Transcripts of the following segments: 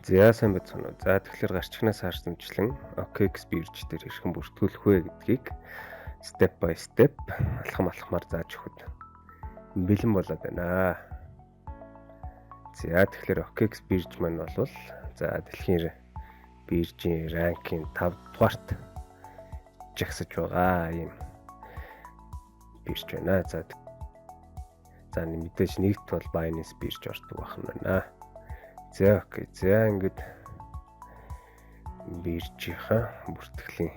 За, сайн байцгаана уу. За, тэгэхээр гарчигнаас харсанчлан OKX бирж дээр хэрхэн бүртгүүлэх вэ гэдгийг step by step, алхам алхмаар зааж өгөхөд бэлэн болоод байна. За, тэгэхээр OKX бирж маань бол за дэлхийн биржийн rank ийн 5 дугаарт жагсаж байгаа ийм бирж байна. За, мэдээж нэгт бол Binance бирж ордог байх нь байна. За, okay. За, ингээд биржийнхаа бүртгэлийн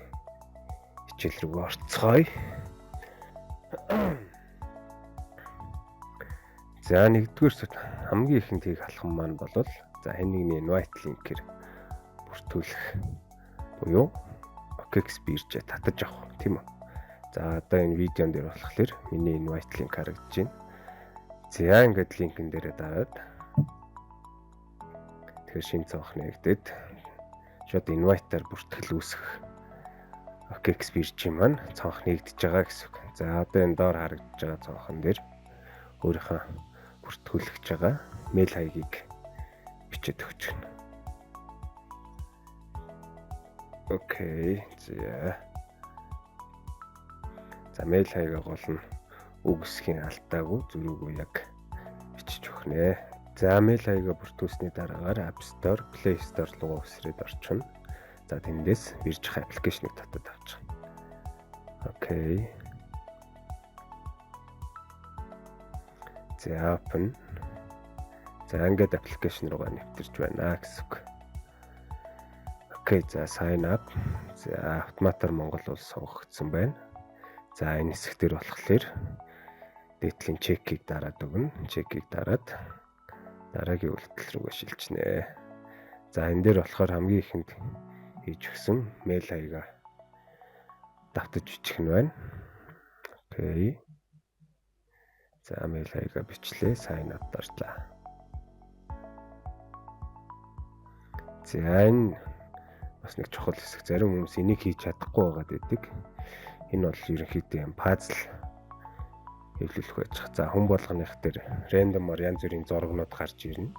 хичээл рүү орцгоё. За, нэгдүгээр сүт хамгийн ихэнд хийх алхам маань бол за хэн нэгний invite link-ээр бүртгүүлэх буюу OKX биржээ татаж авах, тийм үү. За, одоо энэ видеон дээр болохоор миний invite link харагдаж байна. За, ингээд link эн дээрээ дараад, тэгэхээр шинэ цонх нээгдээд шууд invite-аар бүртгэл үүсгэх OKX биржийн маань цонх нээгдэж байгаа гэсэн үг. За, одоо энэ доор харагдаж байгаа цонхон дээр өөрийнхөө бүртгүүлэх байгаа мэйл хаягийг бичээд өгч гэнэ. Okay. За. За, мэйл хаягаа гол нь үг үсгийн алдаагүй, зөрүүгүй яг бичиж өгнө. За, мэйл хаягаа бүртгүүлсний дараагаар App Store, Play Store руу үсрээд орчихно. За, тэндээс биржийн application ийг татаад авчих. Okay. За, open. За, ингээд application руугаа нэвтэрч байна гэсэн үг. Okay, за, sign up. За, автоматар Монгол улс сонгогдсон байна. За, энэ хэсэг дээр болохоор дээдлийн check ийг дараад өгнө. Check ийг дараад дараагийн үйлдэл рүүгээ шилжинэ. За, энэ дээр болохоор хамгийн ихэнд хийж өгсөн мэйл хаягаа давтаж бичих нь байна. Okay. За, мэйл хаягаа бичлээ. Sign up дарлаа. За, энэ бас нэг чухал хэсэг. Зарим хүмүүс энийг хийж чадахгүй байгаад байдаг. Энэ бол ерөнхийдөө юм пазл хэвлүүлэх байж байгаа. За, хүн болгоных дээр random оор янз бүрийн зургнууд гарч ирнэ.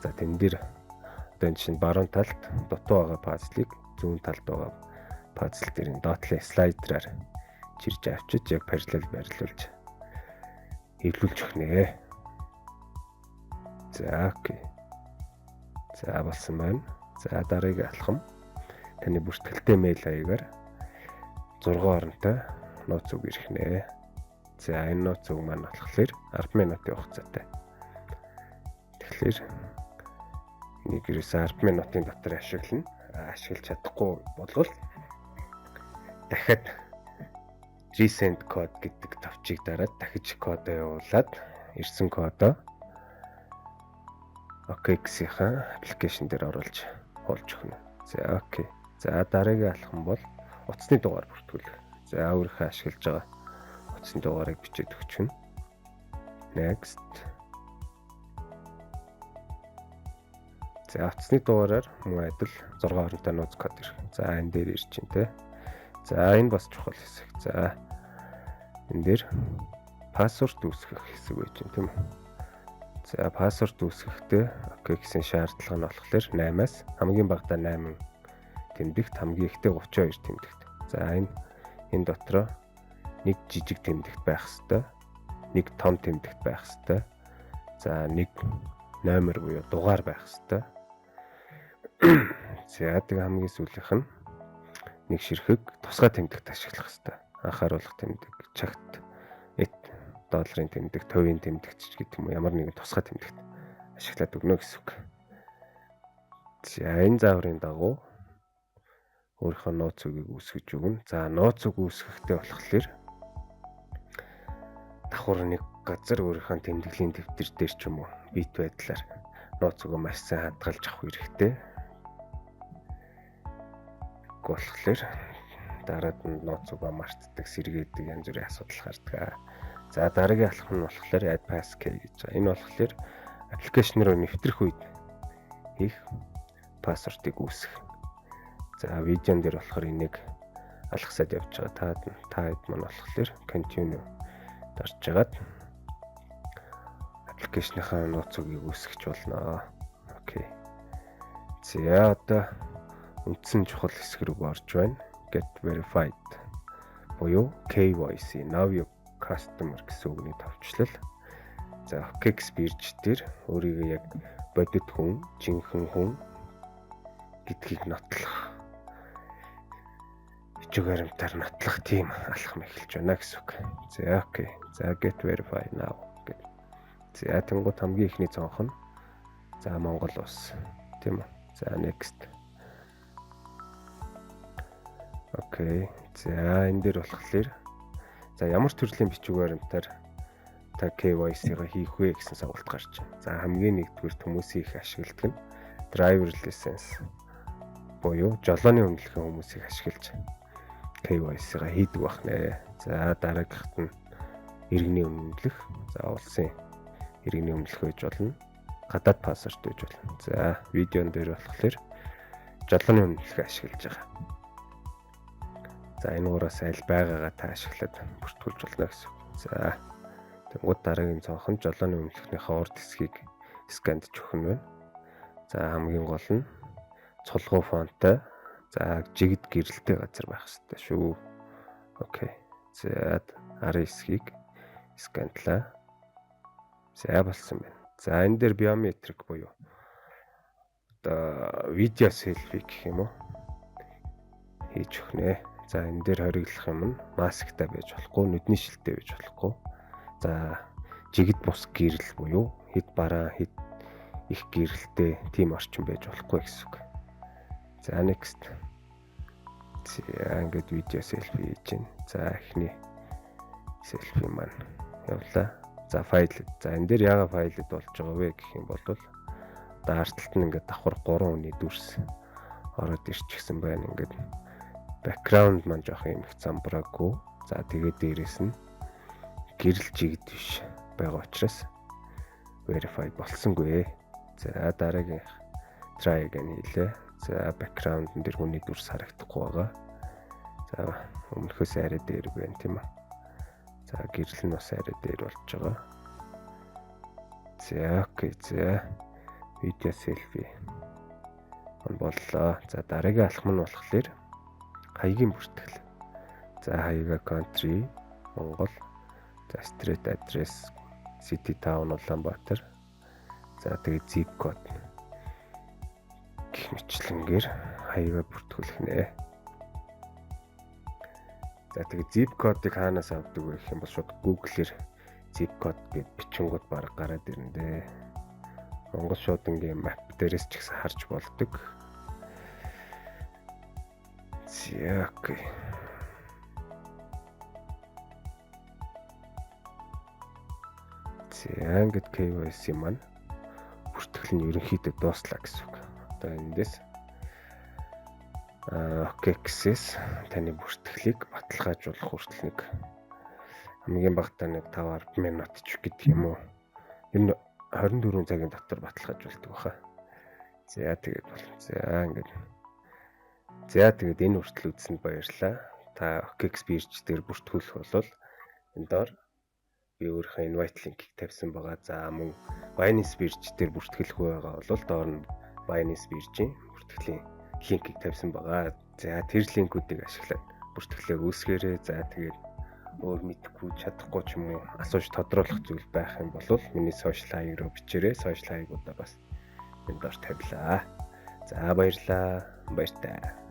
За, тэн дээр одоо энэ чинь баруун талд дутуу байгаа пазлыг зүүн талд байгаа пазл дээр энэ доотлын слайдераар чирж авчиж яг параллел байрлуулж хэвлүүлж өгнө. За, okay. За, болсон байна. За, дараагийн алхам таны бүртгэлтэй мэйл хаягаар 6 оронтой нууц үг ирэх нэ. За, энэ нууц үг маань болохоор 10 минутын хугацаатай. Тэгэхээр энийг ерөөсөө 10 минутын дотор ашиглана. Ашиглаж чадахгүй болвол дахиад resend code гэдэг товчийг дараад дахиж кодоо явуулаад ирсэн кодоо OKX-ийн application дээр оруулж хуулж өгнө. За, okay. За, дараагийн алхам бол утасны дугаар бүртгүүлэх. За, өөрийнхөө ашиглаж байгаа утасны дугаарыг бичээд өгчихнө. Next. За, утасны дугаараар мөн адил 6 оронтой нууц код ирэх. За, энэ дээр ирж байна те. За, энэ бас чухал хэсэг. За, энэ дээр password үүсгэх хэсэг байж байна, тийм үү? За, password үүсгэхдээ OKX-ийн шаардлага нь болохоор 8-аас хамгийн багадаа 8 тэмдэгт, хамгийн ихдээ 32 тэмдэгт. За, энэ дотроо нэг жижиг тэмдэгт байх хэвээр, нэг том тэмдэгт байх хэвээр. За, нэг номер буюу дугаар байх хэвээр. За, тэгээ хамгийн сүүлийнх нь нэг ширхэг тусгай тэмдэгт ашиглах хэвээр. Анхааруулах тэмдэг, чагт, эт долларын тэмдэг, төвийн тэмдэгт ч гэдэг юм уу, ямар нэгэн тусгай тэмдэгт ашиглаад өгнө гэсэн үг. За, энэ зааврын дагуу өөрийнхөө нууц үгийг үүсгэж өгнө. За, нууц үг үүсгэхдээ болохоор давхар нэг газар өөрийнхөө тэмдэглэлийн дэвтэр дээр ч юм уу бит байдлаар нууц үгээ маш сайн хадгалж авах хэрэгтэй. Болохоор дараад нь нууц үгээ мартдаг, сэргээдэг, янз бүрийн асуудал гардаг. За, дараагийн алхам нь болохоор add passkey гэж байгаа. Энэ болохоор application руу нэвтрэх үед хийх password ыг үүсгэх. За, видеон дээр болохоор энийг алгасаад явж байгаа. Та хэд маань болохоор continue дарж жагаад application ныхаа нууц үгийг үүсгэж болно. Okay. За, одоо үндсэн чухал хэсэг рүү орж байна. Get verified буюу KYC, Know Your Customer гэсэн үгний товчлол. За, OKX бирж дээр өөрийгөө яг бодит хүн, жинхэнэ хүн гэдгийг нотлох, бичиг баримтаар нотлох тийм алхам эхэлж байна гэсэн үг. За, okay. За, get verify now гэдэг. За, тэнгуут хамгийн эхний цонх нь, за, Монгол улс, тийм үү? За, next. Okay. За, энэ дээр болохоор, за, ямар төрлийн бичиг баримтаар та KYC-га хийх вэ гэсэн сонголт гарч байна. За, хамгийн нэгдүгээр хүмүүсийн их ашигладаг нь driver license буюу жолооны үнэлгээ хүмүүс их ашиглаж KYC-га хийдэг байх нэ. За, дараагийнхт нь иргэний үнэлэх. За, улсын иргэний үнэлэх байж болно. Гадаад паспорт байж болно. За, видеон дээр болохоор жолооны үнэлгээ ашиглаж байгаа. За, энэ гураас аль байгаагаа та ашиглаад бүртгүүлж болно гэсэн. За, тэнгуут дараагийн цонх нь жолооны үнэлэхнийхээ урд хэсгийг скандж өгөх нь байна. За, хамгийн гол нь цулгуу фонтой, за, жигд гэрэлтэй газар байх хэрэгтэй шүү. Okay. За, арын хэсгийг скандлаа. За, болсон байна. За, энэ дээр биометрик буюу одоо видео селфи гэх юм уу, хийж өгнө. За, энэ дээр хориглох юм нь масктай байж болохгүй, нүдний шилтэй байж болохгүй. За, жигд бус гэрэл буюу хэд бараан, хэд их гэрэлтэй тийм орчин байж болохгүй гэсэн үг. За, next. За, ингээд видео селфи хийж байна. За, эхний селфи маань явлаа. За, failed. За, энэ дээр яагаад failed болж байгаа вэ гэх юм бол одоо ард талд нь ингээд давхар 3 хүний дүрс ороод ирчихсэн байна. Ингээд background маань жоох юм их замбраагүй. За, тэгээд дээрэс нь гэрэл жигд биш байгаа учраас verify болсонгүй. За, дараагийн try again хийлээ. За, background дээр хүний дүрс харагдахгүй байгаа. За, өмнөхөөс арай дээр байна, тийм үү. За, гэрэл нь бас арай дээр болж байгаа. За, okay. За, видео селфи он боллоо. За, дараагийн алхам нь болохоор хаягийн бүртгэл. За, хаяга country Монгол. За, street address, city, town Улаанбаатар. За, тэгээд zip code гэх мэтчилэнгээр хаягаа бүртгүүлэх нэ. За, тэгээд zip кодыг хаанаас авдаг вэ гэх юм бол шууд Google-ээр zip code гэд бичингууд баг гараад ирнэ дээ. Монгол шуудангийн map дээрээс ч гэсэн харж болдог. За, okay. За, ингээд KYC маань бүртгэл нь ерөнхийдөө дууслаа гэсэн үг. Одоо эндээс OKX-ээс таны бүртгэлийг баталгаажуулах хүртэл нэг хамгийн багадаа нэг 5 10 минут ч гэдэг юм уу. Ер нь 24 цагийн дотор баталгаажуулдаг баха. За, тэгээд болно. За, ингээд. За, тэгээд энэ хүртэл үзсэнд баярлалаа. Та OKX бирж дээр бүртгүүлэх бол энэ доор би өөрийнхөө invite link-ийг тавьсан байгаа. За, мөн Binance бирж дээр бүртгэлэх байгаа бол доор нь Binance биржийн бүртгэлийн линкийг тавьсан байгаа. За, тэр линкүүдийг ашиглаад бүртгэлээ үүсгээрэй. За, тэгээд өөр мэдэхгүй, чадахгүй ч юм уу асууж тодруулах зүйл байх юм бол миний social хаяг руу бичээрэй. Social хаягуудаа бас энэ доор тавилаа. За, баярлалаа. Баяртай.